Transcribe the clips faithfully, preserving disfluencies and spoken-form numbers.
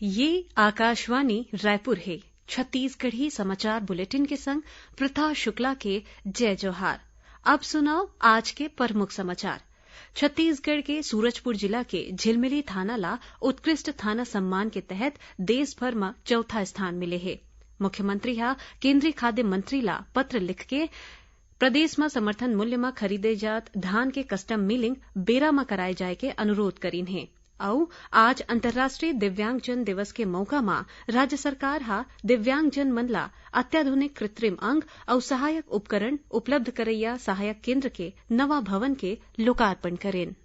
ये आकाशवाणी रायपुर हे। छत्तीसगढ़ी समाचार बुलेटिन के संग प्रथा शुक्ला के जय जोहार। अब सुनव आज के प्रमुख समाचार। छत्तीसगढ़ के सूरजपुर जिला के झिलमिली थाना ला उत्कृष्ट थाना सम्मान के तहत देश भर म चौथा स्थान मिले हे। मुख्यमंत्री ह केंद्रीय खाद्य मंत्री ला पत्र लिखके प्रदेश म समर्थन मूल्य म खरीदे जात धान के custom milling बेरा म कराए जाए के अनुरोध करीन हे। अउ आज अंतर्राष्ट्रीय दिव्यांगजन दिवस के मौका म राज्य सरकार ह दिव्यांगजन मन ला अत्याधुनिक कृत्रिम अंग अउ सहायक उपकरण उपलब्ध करइया सहायक केंद्र के नवा भवन के लोकार्पण करेन।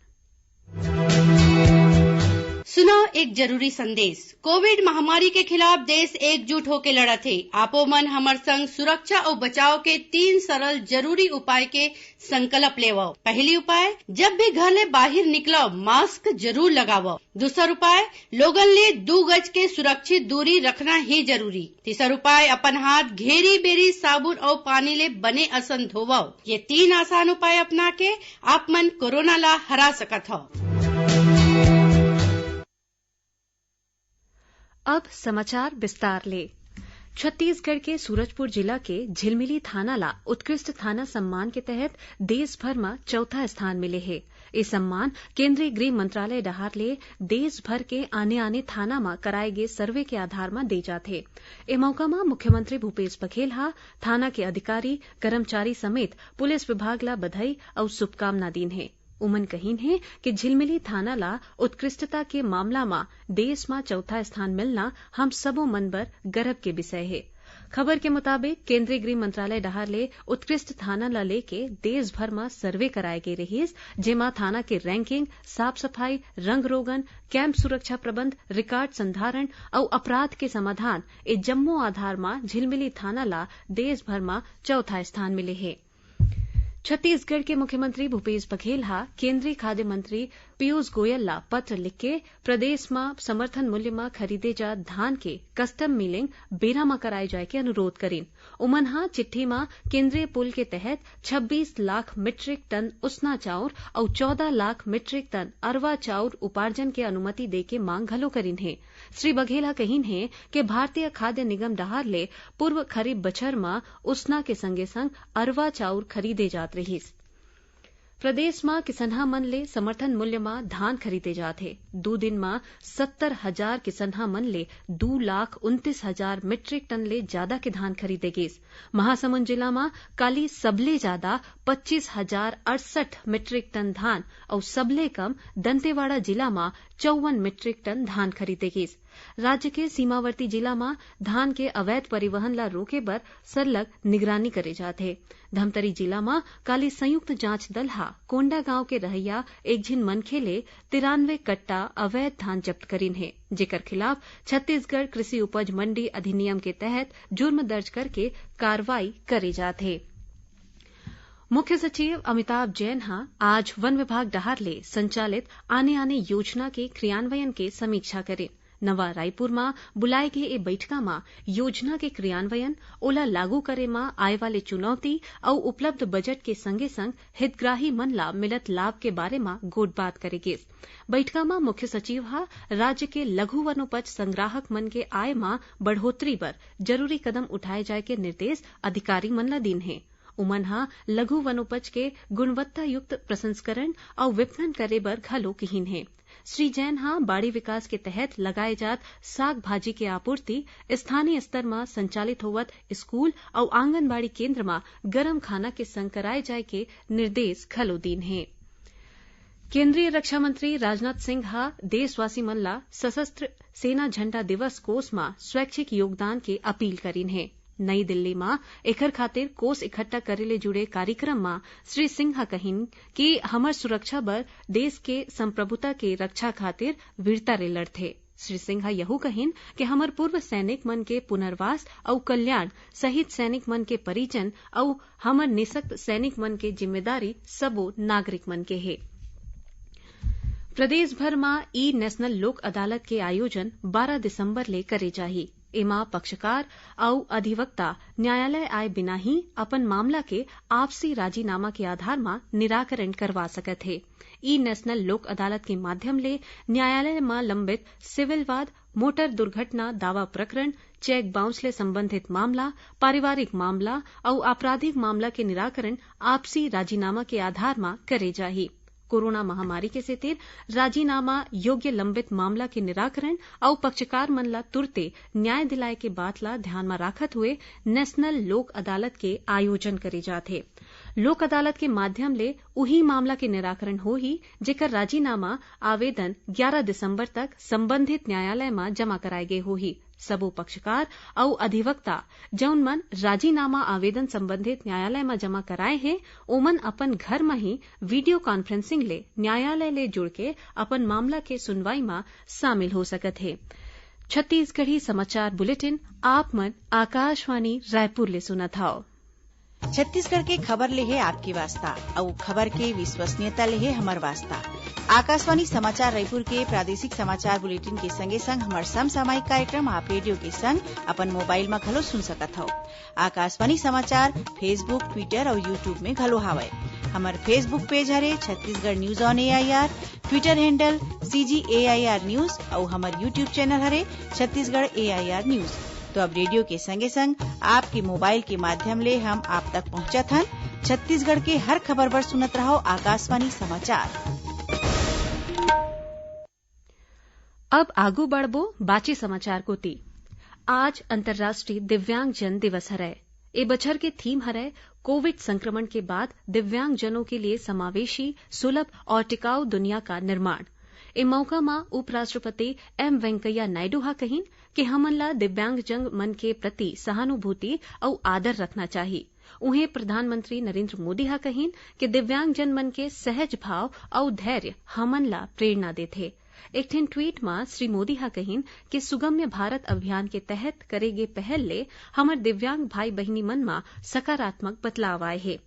सुनव एक जरूरी संदेश। कोविड महामारी के खिलाफ देश एकजुट होके लड़त हे। आपो मन हमर संग सुरक्षा अउ बचाव के तीन सरल जरूरी उपाय के संकल्प लेवव। पहली उपाय, जब भी घर ले बाहिर निकलव, मास्क जरूर लगावव। दूसर उपाय, लोगन ले दू गज के सुरक्षित दूरी रखना ही जरूरी। तीसर उपाय, अपन हाथ घेरी बेरी साबुन अउ पानी ले बने असन धोवव। ये तीन आसान उपाय अपना के आप मन कोरोना ला हरा सकत हव। अब समाचार विस्तार ले। छत्तीसगढ़ के सूरजपुर जिला के झिलमिली थाना ला उत्कृष्ट थाना सम्मान के तहत देश भर म चौथा स्थान मिले हे। ए सम्मान केंद्रीय गृह मंत्रालय डहार ले देश भर के आने-आने थाना म कराए गे सर्वे के आधार म दे जाथे। ए मौका म मुख्यमंत्री भूपेश बघेल ह थाना के अधिकारी, कर्मचारी समेत पुलिस विभाग ला बधाई अउ शुभकामना दीन हे। उमन कहिन हे कि झिलमिली थाना ला उत्कृष्टता के मामला म देश म चौथा स्थान मिलना हम सबो मन बर गर्व के विषय हे। खबर के मुताबिक, केंद्रीय गृह मंत्रालय डहार ले उत्कृष्ट थाना ला लेके देश भर म सर्वे कराए गे रिहिस, जेमा थाना के ranking, साफ सफाई, रंग रोगन, कैंप सुरक्षा प्रबंध, रिकॉर्ड संधारण अउ अपराध के समाधान, ए जम्मो आधार म झिलमिली थाना ला देश भर म चौथा स्थान मिले हे। छत्तीसगढ़ के मुख्यमंत्री भूपेश बघेल ह केंद्रीय खाद्य मंत्री पीयूष गोयल ला पत्र लिखके प्रदेश म समर्थन मूल्य म खरीदे जात धान के custom milling बेरा म कराए जाए के अनुरोध करीन। उमन ह चिट्ठी म केंद्रीय पुल के तहत छब्बीस लाख मीट्रिक टन उसना चाउर अउ चौदह लाख मीट्रिक टन अरवा चाउर उपार्जन के अनुमति दे के मांग घलो करीन हे। श्री बघेल ह कहिन हे कि भारतीय खाद्य निगम डहार ले पूर्व खरीफ बछर म उसना के संगे-संग अरवा चाउर खरीदे जात रिहिस। प्रदेश म किसनहा मन ले समर्थन मूल्य म धान खरीदे जात हे। दू दिन म सत्तर हजार किसनहा मन ले दू लाख उनतीस हजार मीट्रिक टन ले जादा के धान खरीदे गीस। महासमुंद जिला म काली सबले जादा पच्चीस हजार अड़सठ मीट्रिक टन धान अउ सबले कम दंतेवाड़ा जिला म चौवन मीट्रिक टन धान खरीदे गीस। राज्य के सीमावर्ती जिला म धान के अवैध परिवहन ला रोके बर सरलग निगरानी करे जात हे। धमतरी जिला म काली संयुक्त जांच दल ह कोंडागांव के रहइया एक झिन मनखे ले तिरानवे कट्टा अवैध धान जब्त करीन हे, जेकर खिलाफ छत्तीसगढ़ कृषि उपज मंडी अधिनियम के तहत जुर्म दर्ज करके कार्रवाई करे जात हे। मुख्य सचिव अमिताभ जैन ह आज वन विभाग डहार ले संचालित आने-आने योजना के क्रियान्वयन के समीक्षा करिन। नवा रायपुर म बुलाए गे ए बइठका म योजना के क्रियान्वयन, ओला लागू करे म आए वाले चुनौती अउ उपलब्ध बजट के संगे-संग हितग्राही मन ला मिलत लाभ के बारे म गोठबात करे गिस। बइठका म मुख्य सचिव ह राज्य के लघु वनोपज संग्राहक मन के आय म बढ़ोतरी बर जरूरी कदम उठाए जाए के निर्देश अधिकारी मन ल दीन हे। उमन ह लघु वनोपज के गुणवत्तायुक्त प्रसंस्करण अउ विपणन करे बर घलो किहिन हे। श्री जैन ह बाड़ी विकास के तहत लगाए जात साग भाजी के आपूर्ति, स्थानीय स्तर म संचालित होवत स्कूल अउ आंगनबाड़ी केंद्र म गरम खाना के संग कराए जाए के निर्देश घलो दीन हे। केंद्रीय रक्षा मंत्री राजनाथ सिंह ह देशवासी मन ला सशस्त्र सेना झंडा दिवस कोष म स्वैच्छिक योगदान के अपील करीन हे। नई दिल्ली म एखर खातिर कोष इकट्ठा करे ले जुड़े कार्यक्रम म श्री सिंह ह कहिन कि हमर सुरक्षा बल देश के संप्रभुता के रक्षा खातिर वीरता ले लड़थे। श्री सिंह ह यहू कहिन कि हमर पूर्व सैनिक मन के पुनर्वास अउ कल्याण, शहीद सैनिक मन के परिजन अउ हमर निसक्त सैनिक मन के जिम्मेदारी सबो नागरिक मन के हे। प्रदेश भर म ई नेशनल लोक अदालत के आयोजन बारह दिसंबर ले करे जाही। एमा पक्षकार अउ अधिवक्ता न्यायालय आए बिना ही अपन मामला के आपसी राजीनामा के आधार म निराकरण करवा सकत हे। ई नेशनल लोक अदालत के माध्यम ले न्यायालय म लंबित सिविल वाद, मोटर दुर्घटना दावा प्रकरण, चेक बाउंस ले संबंधित मामला, पारिवारिक मामला अउ आपराधिक मामला के निराकरण आपसी राजीनामा के आधार म करे जाही। कोरोना महामारी के सेतिर राजीनामा योग्य लंबित मामला के निराकरण अउ पक्षकार मन ला तुरते न्याय दिलाए के बात ला ध्यान म राखत हुए नेशनल लोक अदालत के आयोजन करे जात हे। लोक अदालत के माध्यम ले उही मामला के निराकरण होही, जेकर राजीनामा आवेदन ग्यारा दिसंबर तक संबंधित न्यायालय म जमा कराए गे होही। सबो पक्षकार अउ अधिवक्ता, जउन मन राजीनामा आवेदन संबंधित न्यायालय म जमा कराए हे, ओमन अपन घर म ही वीडियो कॉन्फ्रेंसिंग ले न्यायालय ले जुड़ के अपन मामला के सुनवाई म शामिल हो सकत हे। छत्तीसगढ़ी समाचार बुलेटिन आप मन आकाशवाणी रायपुर ले सुनत हव। छत्तीसगढ़ के खबर ले हे आपके वास्ता, अउ खबर के विश्वसनीयता ले हे हमर वास्ता। आकाशवाणी समाचार रायपुर के प्रादेशिक समाचार बुलेटिन के संगे संग हमर समसामयिक कार्यक्रम आप रेडियो के संग अपन मोबाइल म घलो सुन सकत हव। आकाशवाणी समाचार Facebook, Twitter अउ YouTube में घलो हावय। हमर Facebook पेज हरे Chhattisgarh news on AIR, Twitter handle CG AIR news अउ हमर YouTube चैनल हरे छत्तीसगढ़ एआईआर न्यूज। तो अब रेडियो के संगे संग आपके मोबाइल के माध्यम ले हम आप तक पहुंचत हन। छत्तीसगढ़ के हर खबर बर सुनत रहव आकाशवाणी समाचार। अब आगू बढ़बो बाचे समाचार कोति। आज अंतर्राष्ट्रीय दिव्यांगजन दिवस हरय। ए बछर के थीम हरय कोविड संक्रमण के बाद दिव्यांगजनों के लिए समावेशी, सुलभ और टिकाऊ दुनिया का निर्माण। ए मौका म उपराष्ट्रपति एम वेंकैया नायडू ह कहिन कि हमन ला दिव्यांगजन मन के प्रति सहानुभूति अउ आदर रखना चाही। उहें, प्रधानमंत्री नरेंद्र मोदी ह कहिन कि दिव्यांगजन मन के सहज भाव अउ धैर्य हमन ला प्रेरणा देथे। एक ठिन ट्वीट म श्री मोदी ह कहिन कि सुगम्य भारत अभियान के तहत करे गे पहल ले हमर दिव्यांग भाई बहिनी मन म सकारात्मक बदलाव आए हे।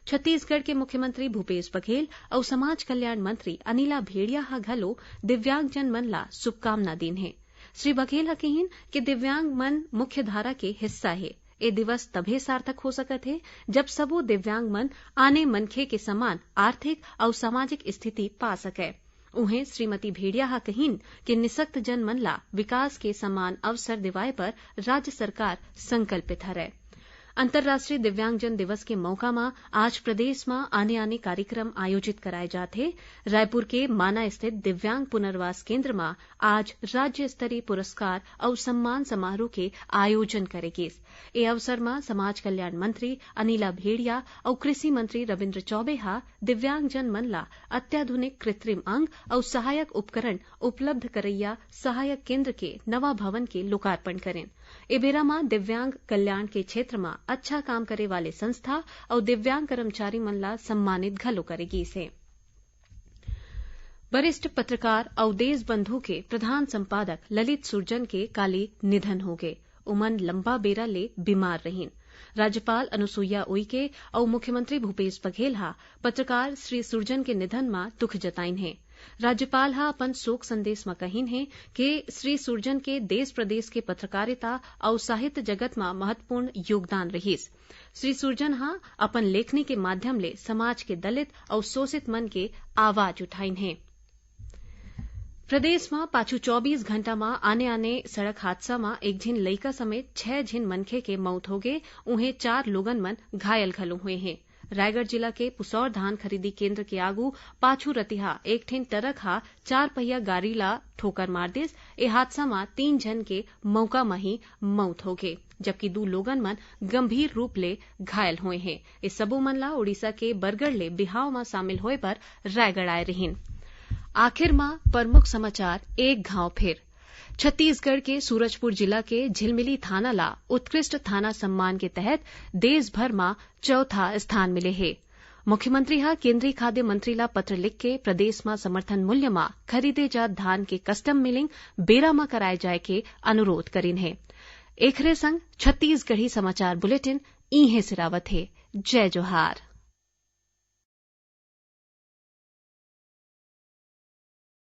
छत्तीसगढ़ के मुख्यमंत्री भूपेश बघेल अउ समाज कल्याण मंत्री अनिला भेड़िया ह घलो दिव्यांगजन मन ला शुभकामना दीन हे। श्री बघेल ह कहिन कि दिव्यांग मन मुख्यधारा के हिस्सा हे। ए दिवस तभे सार्थक हो सकत हे, जब सबो दिव्यांग मन आने मनखे के समान आर्थिक अउ सामाजिक स्थिति पा सकय। उहें, श्रीमती भेड़िया ह कहिन कि निसक्त जन मन ला विकास के समान अवसर दिवाए बर राज्य सरकार संकल्पित हरय। अंतर्राष्ट्रीय दिव्यांगजन दिवस के मौका म आज प्रदेश म आने-आने कार्यक्रम आयोजित कराए जात हे। रायपुर के माना स्थित दिव्यांग पुनर्वास केंद्र म आज राज्य स्तरीय पुरस्कार अउ सम्मान समारोह के आयोजन करे गिस। ए अवसर म समाज कल्याण मंत्री अनिला भेड़िया अउ कृषि मंत्री रविंद्र चौबे ह दिव्यांगजन मन ला अत्याधुनिक कृत्रिम अंग अउ सहायक उपकरण उपलब्ध करइया सहायक केंद्र के नवा भवन के लोकार्पण करेन। ए बेरा म दिव्यांग कल्याण के क्षेत्र म अच्छा काम करे वाले संस्था अउ दिव्यांग कर्मचारी मन ला सम्मानित घलो करे गिस हे। वरिष्ठ पत्रकार अउ देशबंधु के प्रधान संपादक ललित सुरजन के काली निधन होगे। उमन लंबा बेरा ले बीमार रहिन। राज्यपाल अनुसुईया उइके अउ मुख्यमंत्री भूपेश बघेल ह पत्रकार श्री सुरजन के निधन म दुख जताइन हे। राज्यपाल ह अपन शोक संदेश म कहिन हे कि श्री सुरजन के देश प्रदेश के पत्रकारिता अउ साहित्य जगत म महत्वपूर्ण योगदान रहिस। श्री सुरजन ह अपन लेखनी के माध्यम ले समाज के दलित अउ शोषित मन के आवाज उठाइन हे। प्रदेश म पाछू चौबीस घंटा म आने-आने सड़क हादसा म एक झिन लइका समेत छह झिन मनखे के मउत होगे, उहें चार लोगन मन घायल घलो हुए हें। रायगढ़ जिला के पुसौर धान खरीदी केंद्र के आगू पाछू रतिहा एक ठिन ट्रक ह चार पहिया गाड़ी ला ठोकर मार दिस। ए हादसा म तीन झन के मउका म ही मउत होगे, जबकि दू लोगन मन गंभीर रूप ले घायल होए हें। ए सबो मन ला उड़ीसा के बरगढ़ ले बिहाव म शामिल होए बर रायगढ़ आए रिहिन। आखिर म प्रमुख समाचार एक घांव फिर। छत्तीसगढ़ के सूरजपुर जिला के झिलमिली थाना ला उत्कृष्ट थाना सम्मान के तहत देश भर म चौथा स्थान मिले हे। मुख्यमंत्री ह केंद्रीय खाद्य मंत्री ला पत्र लिख के प्रदेश म समर्थन मूल्य म खरीदे जात धान के कस्टम मिलिंग बेरा म कराए जाए के अनुरोध करिन हे। एखरे संग छत्तीसगढ़ी समाचार बुलेटिन इहें सिरावत हे। जय जोहार।